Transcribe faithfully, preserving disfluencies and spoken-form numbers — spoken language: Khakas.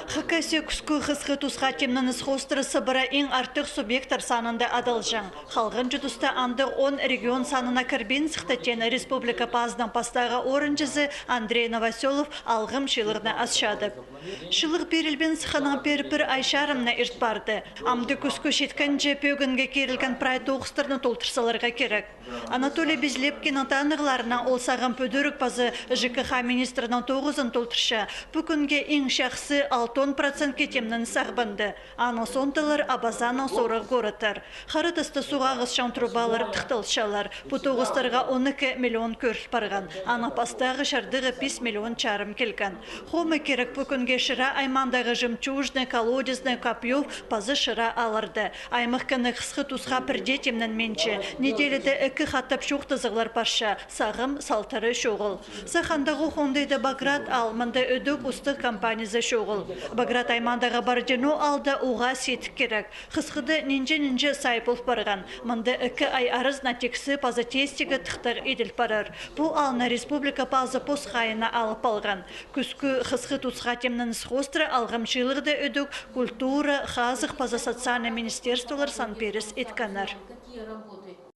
Хакасия кӱскӱ хысхы тусха тимненіс хоостыра сыбыра иң артых субъекттер санында адалҷаң. Халған чуртаста андағ он регион санына кірбин сыхты, теен республика пазының пастағы орынҷызы Андрей Новоселов алғым чыылығны асчадып. Чыылығ пирілбин сыхханнаң пеер пір ай чарымны ирт парды. Амды кӱскӱ читкенҷе пӧгінге кирілген прай тоғыстарны толдыра саларға кирек. Анатолий Безлепкиннің танығларынаң, ол сағам пӱдіріг паза ЖКХ министрінің тоғызын толдырча, пу кӱнге иң чахсы алтон процентке тимненіс ағбанды. Аның соонда лар Абазанның сорығ городтар. Хара таста суғ ағысчаң трубалар тыхталчалар. Пу тоғыстарға он ікі миллион кӧріл парған. Аның пастағы чардығы пис миллион чарым килген. Хомай кирек пу кӱнге Шира аймағындағы Жемчужный, Колодезный, Копьёв паза Шира аалларда. Аймах кӧні хысхы тусха пірдее тимненминче. Неделяда ікі хатап чоохтазығлар парча, сағам салтары чоғыл. Сах андағы хондайда Баграт аал, мында ідӧк устығ компаниязы чоғыл. Баграт аймағындағы Бородино аалда уғаа сидік кирек. Хысхыда нинҷе-нинҷе сай пол парған. Мында ікі ай аразына тиксі паза тестігі тыхтағ иділ парар. Пу аалны республика пазы пос хайиина алып алған. Кӱскӱ хысхы тусха тимненіс хоостыра алғым чыылығда ідӧк культура, хазых паза социальный министерстволар сан пиріс иткеннер.